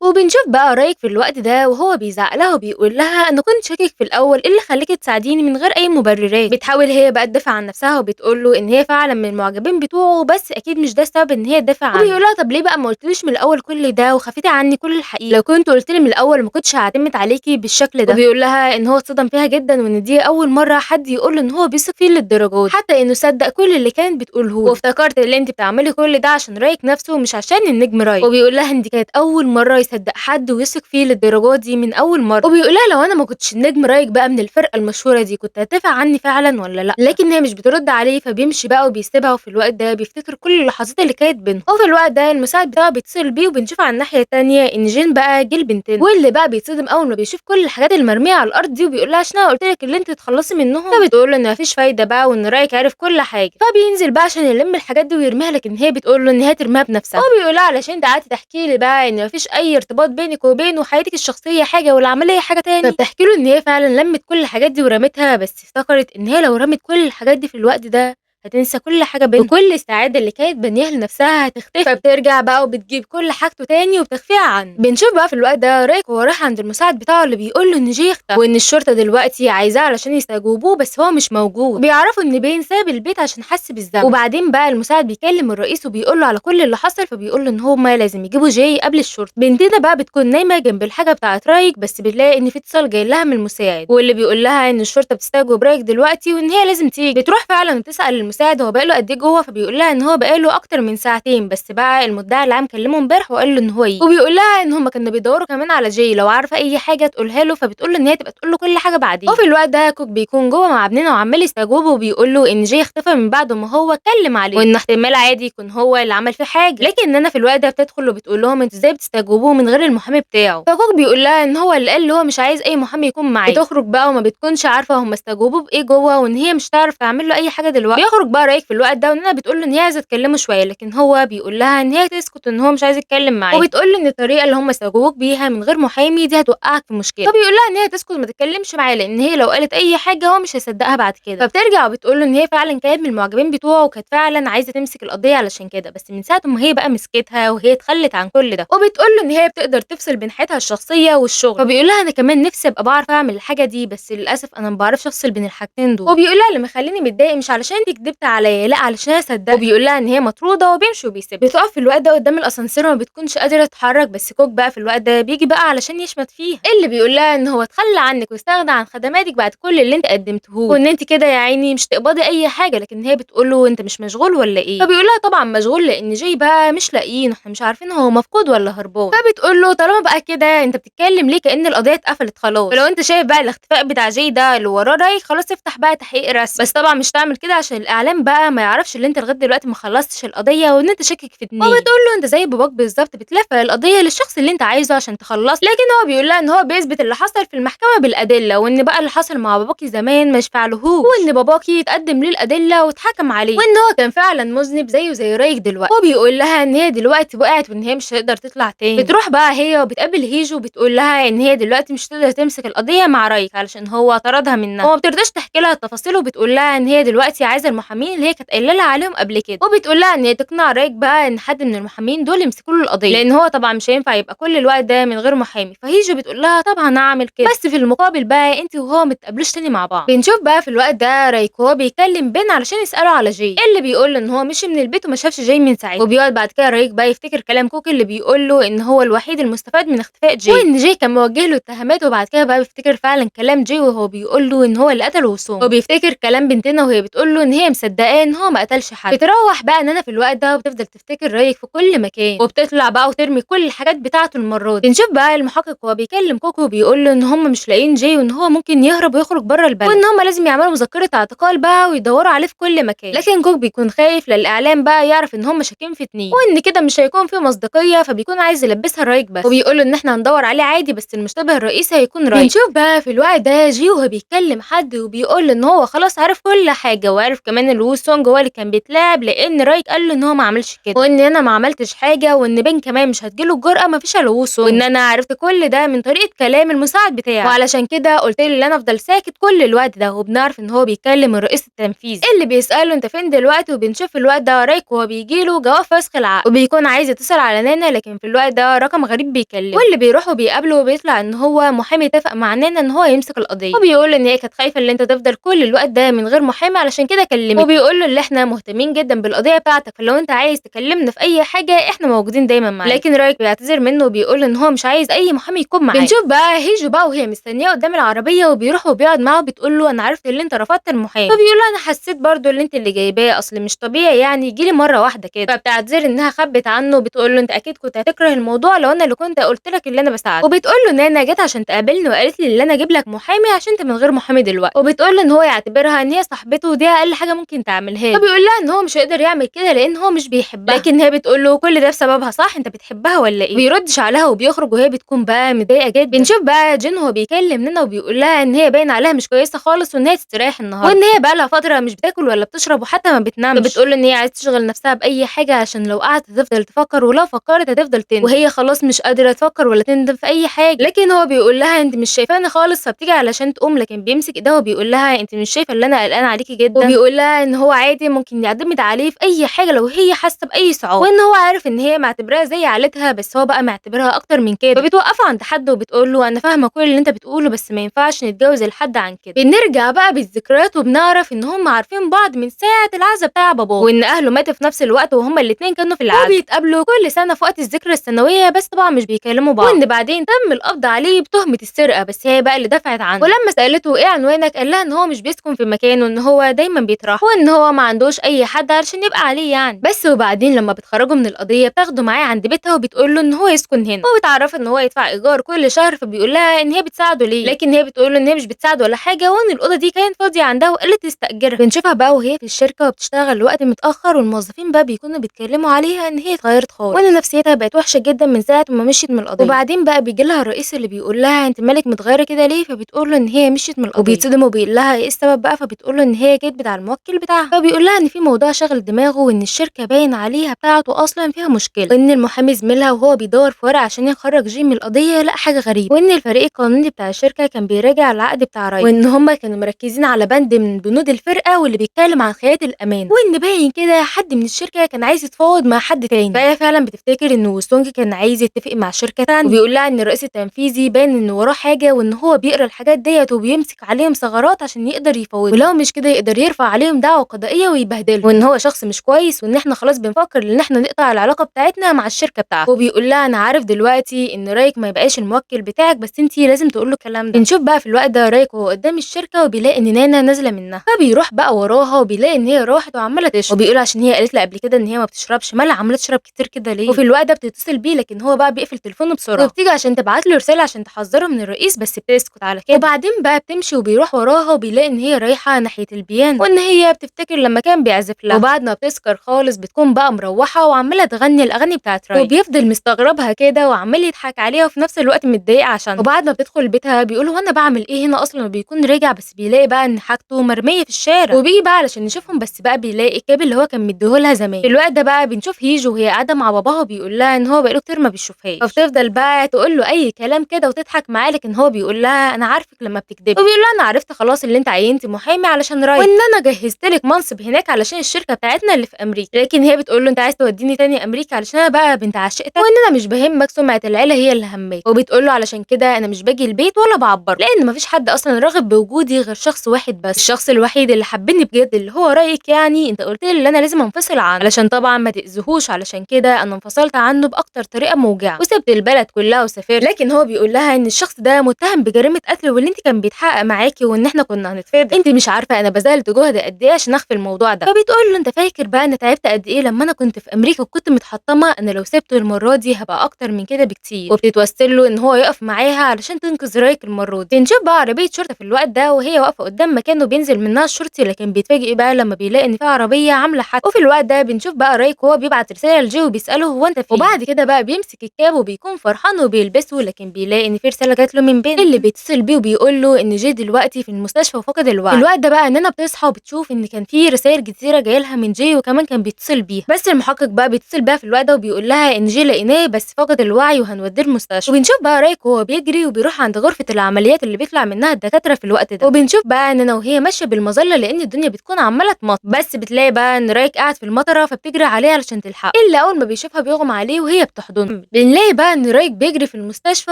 وبنشوف بقى رايك في الوقت ده وهو بيزعق لها وبيقول لها انا كنت شاكك في الاول، ايه اللي خليكي تساعديني من غير اي مبررات؟ بتحاول هي بقى تدافع عن نفسها وبتقول له ان هي فعلا من المعجبين بتوعه، بس اكيد مش ده السبب ان هي تدافع عنه. وبيقول لها طب ليه بقى ما قلتليش من الاول كل ده وخفيتي عني كل الحقيقة؟ لو كنت قلت لي من الاول ما كنتش هعتمد عليكي بالشكل ده. وبيقول لها ان هو اتصدم فيها جدا، وان دي اول مرة حد يقول له ان هو بيثق فيه للدرجة دي، حتى انه صدق كل اللي كانت بتقوله له، وافتكرت اللي انت بتعملي كل ده عشان رايك نفسه مش عشان النجم رايك. وبيقول لها ان دي كانت اول مرة يصدق حد ويثق فيه للدرجة دي من اول مرة. وبيقول لها لو انا ما كنتش النجم رايك بقى من الفرقة المشهورة دي كنت هتدافع عني فعلا ولا لا؟ لكن هي مش بترد عليه، فبيمشي بقى وبيسيبها. وفي الوقت ده بيفتكر كل اللحظات اللي كانت بينهم. وفي الوقت ده المساعد بتاعه بيتصل بيه، وبنشوف على الناحية الثانية ان جين بقى جه لبنتنا، واللي بقى بيتصدم اول ما بيشوف كل الحاجات المرميه على الارض دي، وبيقول لها عشان انا قلت لك اللي انت تخلصي منهم. فبتقول له ان مفيش فايده بقى وان رايك عارف كل حاجة. فبينزل بقى عشان يلم الحاجات دي ويرميها، لكن هي بتقول له ان هي ترميها بنفسها. وبيقول لها علشان انت قعدتي تحكي لي بقى ان مفيش اي ارتباط بينك وبينه وحياتك الشخصية حاجة والعملية حاجة تاني. فبتحكي له ان هي فعلا لمت كل الحاجات دي ورمتها، بس افتكرت ان هي لو رمت كل الحاجات دي في الوقت ده هتنسى كل حاجة بينهم، وكل السعادة اللي كانت بنيها لنفسها هتختفي. فبترجع بقى وبتجيب كل حاجته تاني وبتخفيها عنه. بنشوف بقى في الوقت ده رايك وهو رايح عند المساعد بتاعه اللي بيقول له ان جي اختفى، وان الشرطة دلوقتي عايزاه علشان يستجوبوه بس هو مش موجود. بيعرفوا ان بين ساب البيت عشان حس بالذنب. وبعدين بقى المساعد بيكلم الرئيس وبيقول له على كل اللي حصل، فبيقول له ان هما لازم يجيبوا جي قبل الشرطة. بنتنا بقى بتكون نايمة جنب الحاجة بتاعه رايك، بس بتلاقي ان في اتصال جاي لها من المساعد واللي بيقول لها ان الشرطة بتستجوب رايك دلوقتي وان هي لازم تيجي. بتروح فعلا وتسال المساعد هو بقاله قد ايه جوه، فبيقول لها ان هو بقاله اكتر من ساعتين، بس بقى المدعي العام كلمة امبارح وقال له ان هو يجي. وبيقول لها ان هم كانوا بيدوروا كمان على جي، لو عارفه اي حاجة تقولها له، فبتقول له ان هي تبقى تقول له كل حاجة بعدين. وفي الوقت ده كوك بيكون جوه مع ابننا وعمال يستجوبه وبيقول له ان جي اختفى من بعد ما هو اتكلم عليه، وان احتمال عادي يكون هو اللي عمل فيه حاجة. لكن انا في الوقت ده بتدخل وبتقول لهم انتوا ازاي بتستجوبوه من غير المحامي بتاعه؟ فكوك بيقول لها ان هو اللي قال هو مش عايز اي محامي يكون معاه. بتخرج بقى وما بتكونش عارفه هم استجوبوه بايه جوه، وان هي مش تعرف تعمل له اي حاجة دلوقتي. بيخرج بقى رايك في الوقت ده وانها بتقول له ان هي عايزه تكلمه شوية، لكن هو بيقول لها ان هي تسكت ان هو مش عايز يتكلم معاه، وبتقول له ان الطريقة اللي هم استجوبوك بيها من غير محامي دي هتوقعك في مشكلة. فبيقول لها ان هي تسكت وما تتكلمش معاه، لان هي لو قالت اي حاجة هو مش هيصدقها بعد كده. فبترجع وبتقول له ان هي فعلا كانت من المعجبين بتوعه وكانت فعلا عايزه تمسك القضية علشان كده، بس من ساعة ما هي بقى مسكتها وهي اتخلت عن كل ده. وبتقول له ان هي بتقدر تفصل بين حياتها الشخصية والشغل، فبيقول لها انا كمان نفسي ابقى بعرف اعمل الحاجة دي، بس للاسف انا ما بعرفش افصل بين الحاجتين دول. وبيقول لها اللي مخليني متضايق مش علشان انت كدبت عليا، لا علشان انا صدقت. وبيقول لها ان هي مطروده وبيمشي وبيسيبها. بتقف في الوقت ده قدام الاسانسير وما بتكونش قادرة تتحرك، بس كوك بقى في الوقت ده بيجي بقى علشان يشمت فيها، اللي بيقول لها ان هو اتخلى عنك واستغنى عن خدماتك بعد كل اللي انت قدمته، وان انت كده يا عيني مش تقبضي اي حاجة. لكن هي بتقول له انت مش مشغول ولا ايه؟ فبيقول لها طبعا مشغول، لان جاي بقى مش لاقيين، احنا مش عارفين هو مفقود ولا هربان. فبتقول له طالما بقى كده انت بتتكلم ليه كأن القضية اتقفلت خلاص؟ فلو انت شايف بقى الاختفاء بتاع جاي ده اللي وراه رايك خلاص افتح بقى تحقيق رسمي، بس طبعا مش تعمل كده عشان الاعلام بقى ما يعرفش اللي انت لغاية دلوقتي ما خلصتش القضية وان انت شاكك في اتنين. وبتقول له انت زي باباك بالظبط بتلف القضية للشخص اللي انت عايزه عشان تخلص، لكن هو بيقول لها ان هو بيثبت اللي حصل في المحكمة بالادلة، وان بقى اللي حصل مع باباكي زمان ما يشفعلهوش، وان باباكي اتقدم ليه الادلة واتحكم عليه، وان هو كان فعلا مذنب زيه زي رايك دلوقتي. وبيقول لها ان هي دلوقتي وقعت وان هي مش هتقدر تطلع تاني. بتروح بقى هي وبتقابل هيجو وبتقول لها ان هي دلوقتي مش هتقدر تمسك القضية مع رايك علشان هو طردها منها، وما بترضاش تحكي لها التفاصيل، وبتقول لها ان هي دلوقتي عايزه المحامين اللي هي كانت قايله لها عليهم قبل كده. وبتقول لها ان هي تقنع رايك بقى ان حد من المحامين دول يمسكوا له القضية، لان هو طبعا مش هينفع يبقى كل الوقت ده من غير محامي. فهيجو بتقول لها طبعا هعمل كده، بس في المقابل بقى انت وهو ما تقابلوش تاني مع بعض. بنشوف بقى في الوقت ده رايك وهو بيكلم بين علشان يساله على جاي، اللي بيقول ان هو مشي من البيت وما شافش جاي من ساعتها. وبيقعد بعد كده رايك بقى يفتكر كلام كوكي اللي بيقول له ان هو الوحيد المستفاد من اختفاء جاي، وان جاي كان موجه له اتهامات. وبعد كده بقى بيفتكر فعلا كلام جاي وهو بيقول له ان هو اللي قتل وسوم، وبيفتكر كلام بنتنا وهي بتقول له ان هي مصدقاه ان هو ما قتلش حد. بتروح بقى ان انا في الوقت ده وبتفضل تفتكر رايك في كل مكان، وبتطلع بقى وترمي كل الحاجات بتاعته المرة دي. بنشوف بقى المحقق وهو بيكلم كوكو وبيقول له ان هم مش لاقيين جاي، وان هو ممكن يهرب ويخرج بره البلد، وان هم لازم يعملوا مذكره اعتقال بقى ويدوروا عليه في كل مكان. لكن كوك بيكون خايف للاعلام بقى يعرف ان هم شاكين في اتنين، وان كده مش هيكون في مصداقية، فبيكون عايز يلبسها رايك بس، وبيقول له ان احنا هندور عليه عادي بس المشتبه الرئيسي هيكون رايك. بنشوف بقى في الوقت ده جي وهو بيكلم حد وبيقول ان هو خلاص عرف كل حاجة، وعرف كمان كمان الوسونج هو اللي كان بيتلاعب، لان رايك قال له ان هو ما عملش كده، وان انا ما عملتش حاجة، وان بين كمان مش هتجيله الجرأة ما فيش الا وسونج، وان انا عرفت كل ده من طريقه كلام المساعد بتاعي، وعلشان كده قلت له ان انا افضل ساكت كل الوقت ده. وبنعرف ان هو بيكلم الرئيس التنفيذي اللي بيساله انت فين دلوقتي، وبنشوف في الوقت ده رايك وهو بيجيله جواب فسخ العقد، وبيكون عايز يتصل على نانا، لكن في الوقت ده رقم غريب بيكلمه، واللي بيروح وبيقابله وبيطلع ان هو محامي اتفق مع نانا ان هو يمسك القضية، وبيقول ان هي كانت خايفة ان انت تفضل كل الوقت ده من غير محامي علشان كده كلمك، وبيقول له ان احنا مهتمين جدا بالقضية بتاعتك، فلو انت عايز تكلمنا في اي حاجة احنا موجودين دايما معاك. لكن رايك بيعتذر منه وبيقول ان هو مش عايز اي محامي يكون معاه. بنشوف بقى هيجو بقى وهي مستنيه قدام العربية، وبيروح وبيقعد معاه وبتقول له انا عرفت ان انت رفضت المحامي، فبيقول له انا حسيت برضو اللي انت اللي جايباه، اصل مش طبيعي يعني يجيلي مرة واحدة كده. فبتعتذر انها خبت عنه، وبتقول له انت اكيد كنت هتكره الموضوع لو انا اللي كنت قلت لك اللي انا بساعدك، وبتقول له نانا جت عشان تقابلني وقالت لي اللي انا اجيب لك محامي عشان انت من غير محامي دلوقتي، وبتقول له ان هو يعتبرها ان هي صاحبته ودي اقل حاجة ممكن تعملها، فبيقول لها ان هو مش هيقدر يعمل كده لان هو مش بيحبها، لكن هي بتقول له كل ده بسببها صح، انت بتحبها ولا ايه؟ بيردش عليها وبيخرج، وهي بتكون بقى متضايقة جدا. بنشوف بقى جين وهو بيكلم نانا وبيقول لها ان هي باين عليها مش كويسة خالص، وان هي تستريح النهارده، وان هي بقى لها فترة مش بتاكل ولا بتشرب وحتى ما بتنامش، فبتقول له ان هي عايزه تشغل نفسها باي حاجة عشان لو قعدت تفضل تفكر، ولو فكرت هتفضل تندم، وهي خلاص مش قادرة تفكر ولا تندم في اي حاجة. لكن هو بيقول لها انت مش شايفاني خالص، فبتيجي علشان تقوم، لكن بيمسك ايدها وبيقول لها انت مش شايفه اللي انا قلقان عليكي جدا، وبيقول لها ان هو عادي ممكن يعتمد عليه في اي حاجة لو هي حاسه باي صعوبة، وان هو عارف ان هي معتبراها زي عيلتها، بس هو بقى معتبرها اكتر من كده. فبتوقفه عند حد وبتقول له انا فاهمه كل اللي انت بتقوله، بس ما ينفعش نتجوز لحد عن كده. بنرجع بقى بالذكريات وبنعرف ان هم عارفين بعض من ساعة العزا بتاع باباه، وان اهله ماتوا في نفس الوقت وهما الاثنين كانوا في العزا، وبيتقابلوا كل سنة في وقت الذكرى السنوية، بس طبعا مش بيكلموا بعض. وان بعدين تم القبض عليه بتهمه السرقة، بس هي بقى اللي دفعت عنه. ولما سالته ايه عنوانك قال لها ان هو مش بيسكن في مكانه، وان هو دايما بيتراح، وان هو ما عندوش اي حد علشان يبقى عليه يعني بس. وبعدين لما بتخرجوا من القضية بتاخده معاه عند بيتها وبتقول له ان هو يسكن هنا، وبتعرفه ان هو يدفع ايجار كل شهر، فبيقول لها ان هي بتساعده ليه، لكن هي بتقول له ان هي مش بتساعده ولا حاجة، وان الاوضة دي كانت فاضية عندها وقالت تستاجرها. بنشوفها بقى وهي في الشركة وبتشتغل وقت متاخر، والموظفين بقى بيكونوا بيتكلموا عليها ان هي اتغيرت خالص، وان نفسيتها بقت وحشة جدا من ساعة ما مشيت من القضية. وبعدين بقى بيجي لها الرئيس اللي بيقول لها انت مالك متغيرة كده ليه، فبتقول له ان هي مشيت من القضية، وبيتصدم وبيقول لها ايه السبب بقى، فبتقول له ان هي كدبت على الموكل بتاعها، فبيقول لها ان في موضوع شغل دماغه، وان الشركة باين عليها بتاعته اصلا فيها مشكلة، وان المحامي زميلها وهو بيدور في ورق عشان يخرج جيم من القضية لقى حاجة غريبة، وان الفريق القانوني بتاع الشركة كان بيراجع العقد بتاع راي، وان هم كانوا مركزين على بند من بنود الفرقة واللي بيتكلم عن خيانة الامان، وان باين كده حد من الشركة كان عايز يتفاوض مع حد تاني. فهي فعلا بتفتكر ان وسونج كان عايز يتفق مع شركة تانية، وبيقول لها ان الرئيس التنفيذي باين ان وراه حاجة، وان هو بيقرا الحاجات ديت وبيمسك عليهم ثغرات عشان يقدر يفاوضهم، ولو مش كده يقدر يرفع عليهم دعوه قضائية ويبهدلهم، وان هو شخص مش كويس، وان احنا خلاص بنفكر ان احنا نقطع العلاقة بتاعتنا مع الشركة بتاعته. وبيقول لها انا عارف دلوقتي ان رايك ما يبقاش الموكل بتاعك، بس انت لازم تقول له الكلام ده. بنشوف بقى في الوقت ده رايك وهو قدام الشركة وبيلاقي ان نانا نازله منها، فبيروح بقى وراها وبيلاقي ان هي راحت وعماله تشرب، وبيقول عشان هي قالت له قبل كده ان هي ما بتشربش، مالها عماله تشرب كتير كده ليه؟ وفي الوقت ده بتتصل بيه، لكن هو بقى بيقفل تليفونه بسرعة، وبتيجي عشان تبعت له رسالة عشان تحذره من الرئيس، بس بتسكت على كده. وبعدين بقى بتمشي وبيروح وراها وبيلاقي ان هي رايحة ناحية البيانو، وان هي بتفتكر لما كان بيعزف لها. وبعد ما بتسكر خالص بتكون بقى مروحة وعماله تغني الاغاني بتاعت راي، وبيفضل مستغربها كده وعمال يضحك عليها وفي نفس الوقت متضايق عشان. وبعد ما بتدخل بيتها بيقول هو انا بعمل ايه هنا اصلا، وبيكون راجع بس بيلاقي بقى ان حاجته مرمية في الشارع، وبيجي بقى علشان يشوفهم، بس بقى بيلاقي الكاب اللي هو كان مديهولها زمان. في الوقت ده بقى بنشوف هيجو وهي قاعدة مع باباها وبيقول لها ان هو بقاله كتير ما بيشوفهاش، فبتفضل بقى تقول له اي كلام كده وتضحك معاه، لكن هو بيقول لها انا عارفك لما بتكدبي، وبيقول لها انا عرفت خلاص اللي انت عينتي محامي علشان راي، وان انا جهزت لك منصب هناك علشان الشركة بتاعتنا اللي في امريكا. لكن هي بتقول له انت عايز توديني تاني امريكا علشان انا بقى بنت عشيقتك، وان انا مش بهمك، سمعه العيلة هي اللي هماك. وبتقول له علشان كده انا مش باجي البيت ولا بعبر، لان مفيش حد اصلا راغب بوجودي غير شخص واحد بس، الشخص الوحيد اللي حبني بجد اللي هو رايك، يعني انت قلت لي اللي انا لازم انفصل عنه علشان طبعا ما تاذيهوش، علشان كده انا انفصلت عنه باكتر طريقه موجعة وسبت البلد كلها وسافرت. لكن هو بيقول لها ان الشخص ده متهم بجريمة قتل، واللي انت كان بيتحقق معاكي، وان احنا كنا هنتفضح، انت مش عارفه انا بذلت جهد قد ايه عشان اخفي الموضوع ده. فبتقول له انت فاكر بقى انا تعبت قد ايه لما انا كنت في امريكا وكنت متحطمه، انا لو سبته المرة دي هبقى اكتر من كده بكتير. وبتتوسل له ان هو يقف معاها علشان تنقذ رايك المرة دي. بنشوف بقى عربية شرطه في الوقت ده وهي واقفة قدام مكانه، بينزل منها الشرطي، لكن بيتفاجئ بقى لما بيلاقي ان في عربية عامله حادثه. وفي الوقت ده بنشوف بقى رايك وهو بيبعت رسالة لجي وبيساله هو انت فين. وبعد كده بقى بيمسك الكاب وبيكون فرحان وبيلبسه، لكن بيلاقي ان في رسالة جات له من بين اللي بيتصل بيه وبيقول له ان جي دلوقتي في المستشفى وفقد الوعي. في الوقت ده بقى نانا بتصحى وبتشوف ان ان كان في رسائل كتيرة جاية لها من جي وكمان كان بيتصل بيها. بس المحقق بقى بيتصل بيها في الوقت ده وبيقول لها ان جي لقيناه بس فقد الوعي وهنوديه المستشفى. وبنشوف بقى رايك وهو بيجري وبيروح عند غرفة العمليات اللي بيطلع منها الدكاترة في الوقت ده. وبنشوف بقى ان انا وهي ماشية بالمظله لان الدنيا بتكون عماله تمطر، بس بتلاقي بقى ان رايك قاعد في المطره فبتجري عليه علشان تلحقه، الا اول ما بيشوفها بيغمى عليه وهي بتحضنه. بنلاقي بقى ان رايك بيجري في المستشفى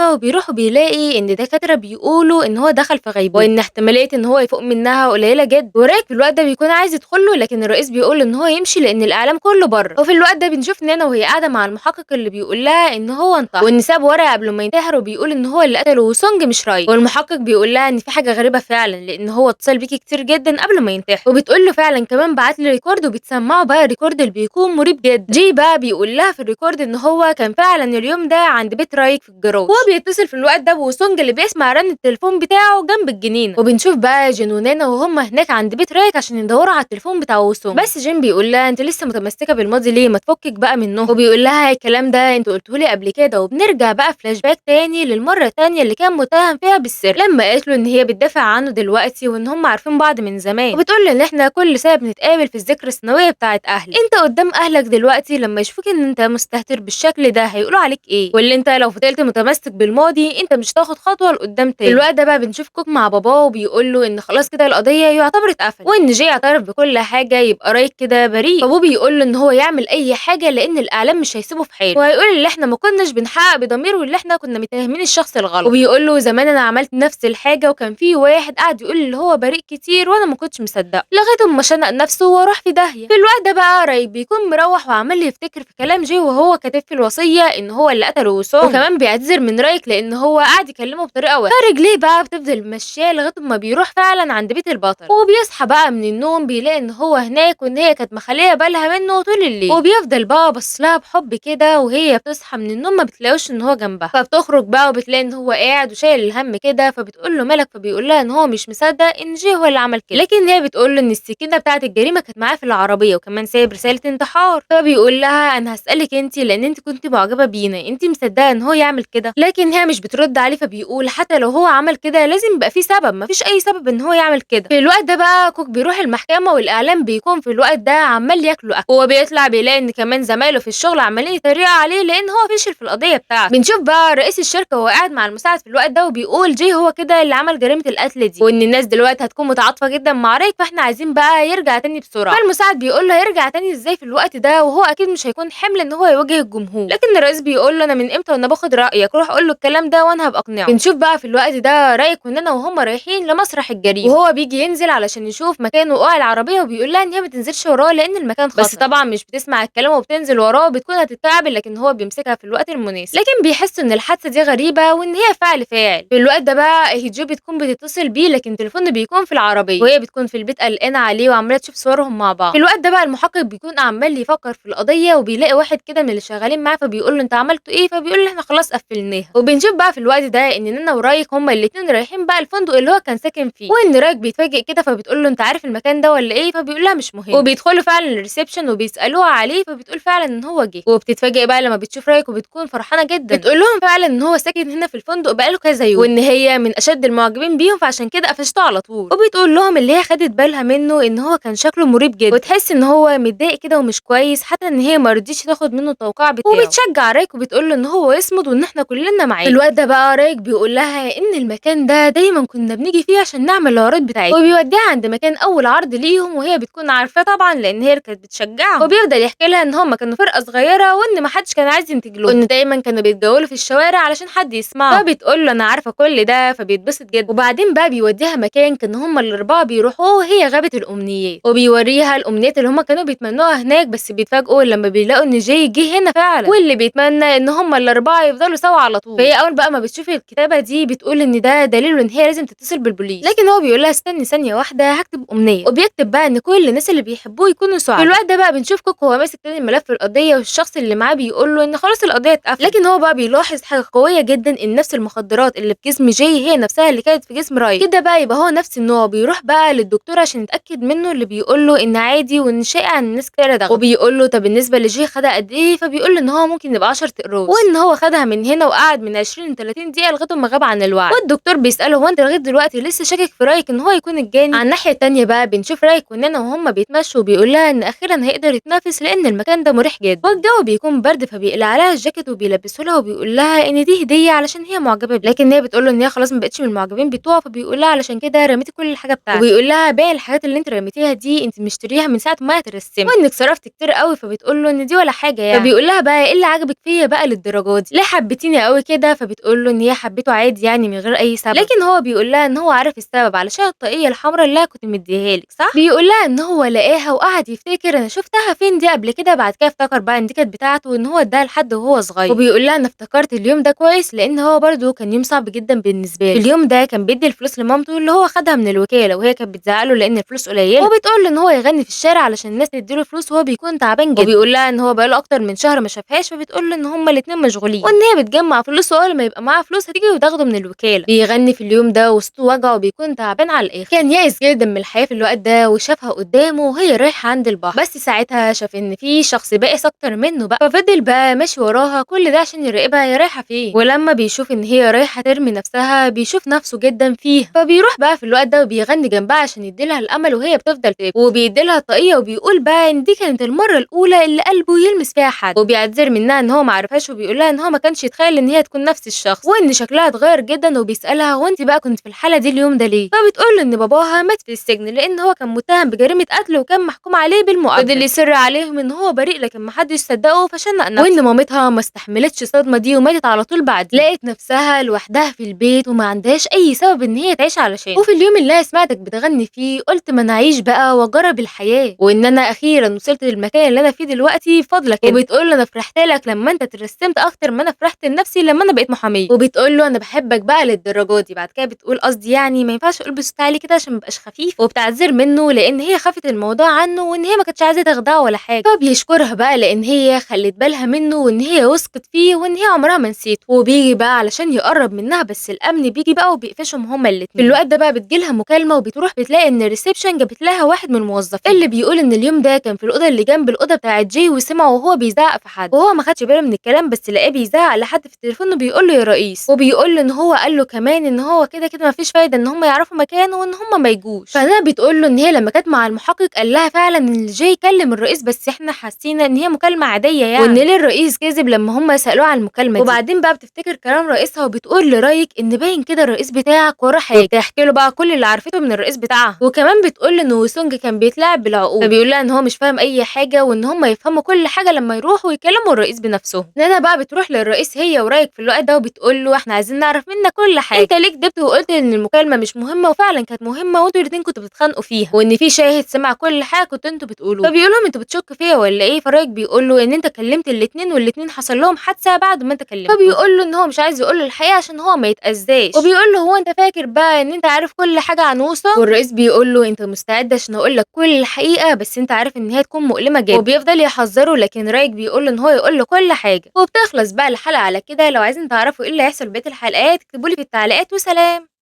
وبيروح وبيلاقي ان دكاترة بيقولوا ان هو دخل في غيبوبة وان احتمالية ان هو يفوق منها قليله جدا. ورايك في الوقت ده بيكون عايز يدخله لكن الرئيس بيقول ان هو يمشي لان الاعلام كله بره. وفي الوقت ده بنشوف نانا وهي قاعدة مع المحقق اللي بيقول لها ان هو انتحر وان ساب ورقة قبل ما ينتحر وبيقول ان هو اللي قتله وسونج مش رايك. والمحقق بيقول لها ان في حاجة غريبة فعلا لان هو اتصل بيكي كتير جدا قبل ما ينتحر، وبتقول له فعلا كمان بعت لي record وبتسمعه بقى ال record اللي بيكون مريب جدا. جي بقى بيقول لها في ال record ان هو كان فعلا اليوم ده عند بيت رايك في الجراج. وهو بيتصل في الوقت ده بوسونج اللي بيسمع رن التليفون بتاعه جنب الجنينة. وبنشوف بقى جين ونانا وهم هناك عند بيت رايك عشان يدوروا على التليفون بتاع وسونج. بس جين بيقول لها انت لسه متمسكة بالماضي ليه، ما تفكك بقى منه. وبيقول لها الكلام ده انت قلته لي قبل كده. وبنرجع بقى فلاش باك تاني للمرة التانية اللي كان متهم فيها بالسر لما قالت له ان هي بتدافع عنه دلوقتي وان هم عارفين بعض من زمان، وبتقول له ان احنا كل سنة بنتقابل في الذكرى السنوية بتاعه اهلي، انت قدام اهلك دلوقتي لما يشوفوك ان انت مستهتر بالشكل ده هيقولوا عليك ايه، واللي انت لو فضلت متمسك بالماضي انت مش هتاخد خطوة لقدام تاني. في الوقت ده بقى بنشوف كوك مع باباه وبيقول له ان خلاص كده القضية يعتبر اتقفلت وان جي اعترف بكل حاجة يبقى رايك كده بريء. فابوه بيقول له ان هو يعمل اي حاجة لان الاعلام مش هيسيبه في حاله، وهيقول اللي احنا ما كناش بنحقق بضمير واللي احنا كنا متهمين الشخص الغلط. وبيقول له زمان انا عملت نفس الحاجة وكان في واحد قاعد يقول اللي هو بريء كتير وانا ما كنتش مصدقه لغاية اما شنق نفسه وراح في داهية. في الوقت ده بقى رايك بيكون مروح وعمال يفتكر في كلام جي وهو كاتب في الوصية ان هو اللي قتله وسام، وكمان بيعتذر من رايك لان هو قاعد يكلمه بطريقة وحشة. فرجليه بقى بتفضل ماشية لغاية ما بيروح فعلا عند بيت البطل، وبيصحى بقى من النوم بيلاقي ان هو هناك وان هي كانت مخليه بالها منه طول الليل. وبيفضل بقى بص لها بحب كده وهي بتصحى من النوم ما بتلاقوش ان هو جنبها، فبتخرج بقى وبتلاقي ان هو قاعد وشايل الهم كده، فبتقول له مالك، فبيقول لها ان هو مش مصدق ان جي هو اللي عمل كده، لكن هي بتقول له ان السكينة بتاعه الجريمة كانت معاه في العربية وكمان سايب رسالة انتحار. فبيقول لها انا هسالك انت لان انت كنت معجبه بينا، انت مصدقه ان هو يعمل كده؟ لكن هي مش بترد عليه، فبيقول حتى لو هو عمل كده لازم يبقى في سبب، مفيش اي سبب ان هو يعمل كده. في الوقت ده بقى كوك بيروح المحكمة والاعلام بيكون في الوقت ده عمال ياكلوا اكل، وهو بيطلع بيلاقي ان كمان زمايله في الشغل عمالين يتريقوا عليه لان هو فشل في القضية بتاعته. بنشوف بقى رئيس الشركة وهو قاعد مع المساعد في الوقت ده وبيقول جي هو كده اللي عمل جريمة القتل دي، وان الناس دلوقتي هتكون متعاطفه جدا مع رايك فاحنا عايزين بقى يرجع تاني بسرعة. فالمساعد بيقول له هيرجع تاني ازاي في الوقت ده وهو اكيد مش هيكون حمل ان هو يواجه الجمهور، لكن الرئيس بيقول له انا من امتى وانا باخد رايك، روح قول له الكلام ده وانا هبقى اقنعه. بنشوف بقى في الوقت ده رايك ونانا وهم رايحين لمسرح الجريمة، وهو بيجي ينزل علشان يشوف مكان وقوع العربية وبيقول لها ان هي ما تنزلش وراه لان المكان خطر، بس طبعا مش بتسمع الكلام وبتنزل وراه وبتكون هتتكعبل، لكن هو بيمسكها في الوقت المناسب، لكن بيحس ان الحادثة دي غريبة وان هي فعل فاعل. في الوقت ده بقى هيجو بتكون بتتصل بيه لكن تليفونه بيكون في العربية، وهي بتكون في البيت قلقانة عليه وعماله تشوف صورهم مع بعض. في الوقت ده بقى المحقق بيكون عمال يفكر في القضية وبيلاقي واحد كده من اللي شغالين معاه فبيقول له انت عملتوا ايه، فبيقول له احنا خلاص قفلناها. وبنشوف بقى في الوقت ده ان نانا ورايك هما الاثنين رايحين بقى الفندق اللي هو كان ساكن فيه، وان رايك بيتفاجئ كده فبتقول له انت عارف المكان ده ولا ايه، فبيقول لها مش مهم. وبيدخلوا فعلا ال reception وبيسالوها عليه فبتقول فعلا ان هو جه، وبتتفاجئ بقى لما بتشوف رايك وبتكون فرحانة جدا، بتقول لهم فعلا ان هو ساكن هنا في الفندق بقاله كذا يوم وان هي من اشد المعجبين بيهم فعشان كده قفشته على طول. وبتقول لهم اللي هي خدت بالها منه ان هو كان شكله مريب جدا وتحس ان هو متضايق كده ومش كويس، حتى ان هي ما رضيتش تاخد منه التوقيع بتاعه. وبتشجع رايك وبتقول له ان هو يصمد وان احنا كلنا معاه. في الوقت ده بقى رايك بيقول لها ان المكان ده دايما كنا بنيجي فيه عشان نعمل العروض بتاعتنا، وبيوديها عند مكان اول عرض ليهم وهي بتكون عارفاه طبعا لان هي كانت بتشجعهم. وبيفضل يحكي لها ان هم كانوا فرقه صغيرة وان ما حدش كان عايز ينتج لهم، وان دايما كانوا بيتجولوا في الشوارع علشان حد يسمعهم، فبتقول له انا عارفه كل ده فبيتبسط جدا. وبعدين بقى بيوديها مكان كان هم الاربعة بيروحوه وهي غابه الامنيات، وبيوريها الامنيات اللي هم كانوا بيتمنوها هناك، بس بيتفاجئوا لما بيلاقوا ان جي جه هنا فعلا واللي بيتمنى ان هم الاربعة يفضلوا سوا على طول. فهي اول بقى ما بتشوف الكتابة دي بتقول ان ده دليل ان هي لازم تتصل بالبوليس، لكن هو بيقول لها استني ثانية واحدة هكتب امنية، وبيكتب بقى ان كل الناس اللي بيحبوه يكونوا سعداء. في الوقت ده بقى بنشوف كوكو وهو ماسك تاني ملف القضية والشخص اللي معاه بيقول له ان خلاص القضية اتقفلت، لكن هو بقى بيلاحظ حاجة قوية جدا ان نفس المخدرات اللي في جسم جي هي نفسها اللي كانت في جسم رايك كده، بقى يبقى هو نفس النوع. بيروح بقى للدكتور عشان يتاكد منه اللي بيقول له ان عادي وان شائع ان الناس كتير ده، وبيقول له طب بالنسبة لجي خدها قد ايه، فبيقول له ان هو ممكن يبقى 10 تقراص وان هو خدها من هنا وقعد من 20 ل 30 دقيقة لغاية ما غاب عن الوعي. والدكتور بيساله هو انت لغاية دلوقتي لسه شاكك في رايك ان هو يكون الجاني؟ على الناحية الثانية بقى بنشوف رايك ونانا وهم بيتمشوا، وبيقول لها ان اخيرا هيقدر يتنفس لان المكان ده مريح جدا، والجو بيكون برد، فبيقلع لها الجاكيت وبيلبسه لها وبيقول لها ان دي هديه علشان هي معجبه بيه، لكن هي بتقول له ان هي خلاص ما بقتش من المعجبين بتوعه، فبيقول لها علشان كده رميتي كل الحاجة بتاعتك، وبيقول لها باقي الحاجات اللي انت رميتيها دي انت مشتريها من ساعة ما اترسمت وانك صرفت كتير قوي، فبتقول له ان دي ولا حاجة يعني. فبيقول لها بقى ايه اللي عجبك فيا بقى للدرجة دي، ليه حبيتيني قوي كده؟ فبتقول له ان هي حبيته عادي يعني من غير اي سبب، لكن هو بيقول لها ان هو عارف السبب علشان الطاقية الحمراء اللي كنت مديها لك صح. بيقول لها ان هو لقاها وقعد يفتكر انا شفتها فين دي قبل كده، بعد كده افتكر بقى ان دي كانت بتاعته وان هو اداها لحد وهو صغير، وبيقول لها انا افتكرت اليوم ده كويس لان هو برده كان يوم صعب جدا بالنسبة لي. اليوم ده كان بيدي الفلوس لمامته اللي هو خدها من الوكالة، وهي كانت بتزعله لان الفلوس قليله، وبتقول له ان هو يغني في الشارع علشان الناس تديله فلوس وهو بيكون تعبان جدا، وبيقول لها ان هو بقاله اكتر من شهر ما شافهاش، فبتقول له ان هما الاثنين مشغولين وان هي بتجمع فلوس واول ما يبقى معاها فلوس هتيجي وتاخده من الوكالة. بيغني في اليوم ده وسط وجعه وبيكون تعبان على الاخر، كان يائس جدا من الحياة في الوقت ده، وشافها قدامه وهي رايحة عند البحر، بس ساعتها شاف ان في شخص بائس اكتر منه بقى، ففضل بقى ماشي وراها كل ده عشان يراقبها هي رايحة فين، ولما بيشوف ان هي رايحة ترمي نفسها بيشوف نفسه جدا فيها، فبيروح بقى في الوقت ده وبيغني جنبها عشان يديلها الامل، وهي بتفضل تبكي وبيديلها الطاقية وبيقول بقى ان دي كانت المرة الاولى اللي قلبه يلمس فيها حد، وبيعتذر منها ان هو ما عرفهاش، وبيقول لها ان هو ما كانش يتخيل ان هي تكون نفس الشخص وان شكلها اتغير جدا، وبيسالها هو انت بقى كنت في الحالة دي اليوم ده ليه؟ فبتقول له ان باباها مات في السجن لان هو كان متهم بجريمة قتل وكان محكوم عليه بالمؤبد، فضل يصر عليهم ان هو بريء لكن ما حدش صدقه فشنق نفسه، وان مامتها ما استحملتش الصدمة دي وماتت على طول بعد. لقت نفسها لوحدها في البيت وما عندهاش اي سبب ان هي تعيش علشان. وفي اليوم اللي انا سمعتك بتغني فيه قلت ما انا اعيش بقى واجرب الحياة، وان انا اخيرا وصلت للمكان اللي انا فيه دلوقتي بفضلك. وبتقول له انا فرحت لك لما انت اترسمت اكتر ما انا فرحت لنفسي لما انا بقيت محاميه، وبتقول له انا بحبك بقى للدرجة دي. بعد كده بتقول قصدي يعني ما ينفعش اقول بصوت عالي كده عشان ما ابقاش خفيف، وبتعتذر منه لان هي خافت الموضوع عنه وان هي ما كانتش عايزه تخدعه ولا حاجة، فبيشكرها بقى لان هي خلت بالها منه وان هي وثقت فيه وان هي عمرها ما نسيته. وبيجي بقى علشان يقرب منها بس الامن بيجي بقى وبيقفشهم هما الاثنين. في الوقت ده بقى بتجيلها مكالمة وبتروح بتلاقي ان ال reception جابت لها واحد من الموظفين اللي بيقول ان اليوم ده كان في الاوضة اللي جنب الاوضة بتاعه جي وسمعه وهو بيزعق في حد، وهو ما خدش باله من الكلام بس لقاه بيزعق لحد في التليفون وبيقول له يا رئيس، وبيقول له ان هو قال له كمان ان هو كده كده ما فيش فايده ان هم يعرفوا مكانه وان هم ما يجوش. فانا بتقول له ان هي لما كانت مع المحقق قال لها فعلا ان جي كلم الرئيس بس احنا حسينا ان هي مكالمة عادية يعني، وان ليه الرئيس كذب لما هم سالوه على المكالمة دي. وبعدين بقى بتفتكر كلام رئيسها وبتقول لرايك ان باين كده الرئيس بتاعك وراه حاجة، وبتحكي له بقى كل اللي عرفته من الرئيس بتاعها، وكمان بتقول ان وسونج كان بيتلاعب بالعقول، فبيقول لها ان هو مش فاهم اي حاجة وان هم يفهموا كل حاجة لما يروحوا ويكلموا الرئيس بنفسهم. نانا بقى بتروح للرئيس هي ورايك في الوقت ده وبتقول له احنا عايزين نعرف منك كل حاجة، انت ليه كدبت وقلت ان المكالمة مش مهمة وفعلا كانت مهمة وانتوا الاثنين كنتوا بتتخانقوا فيها، وان في شاهد سمع كل حاجة كنتوا انتوا بتقولوه. فبيقول لهم انتوا بتشكوا فيا ولا ايه؟ فرايك بيقول له ان انت كلمت الاثنين والاثنين حصل لهم حادثه بعد ما انت كلمته. فبيقول له ان هو مش عايز يقول له الحقيقة عشان هو ما يتاذاش، وبيقول له هو انت فاكر بقى ان انت عارف كل حاجة عن وسا؟ والرئيس بيقول له انت مستعد عشان اقول لك كل الحقيقة بس انت عارف ان هي تكون مؤلمة جدا، وبيفضل يحذره لكن رايك بيقول له ان هو يقول له كل حاجة. وبتخلص بقى الحلقة على كده. لو عايزين تعرفوا ايه اللي هيحصل بقية الحلقات اكتبوا لي في التعليقات، وسلام.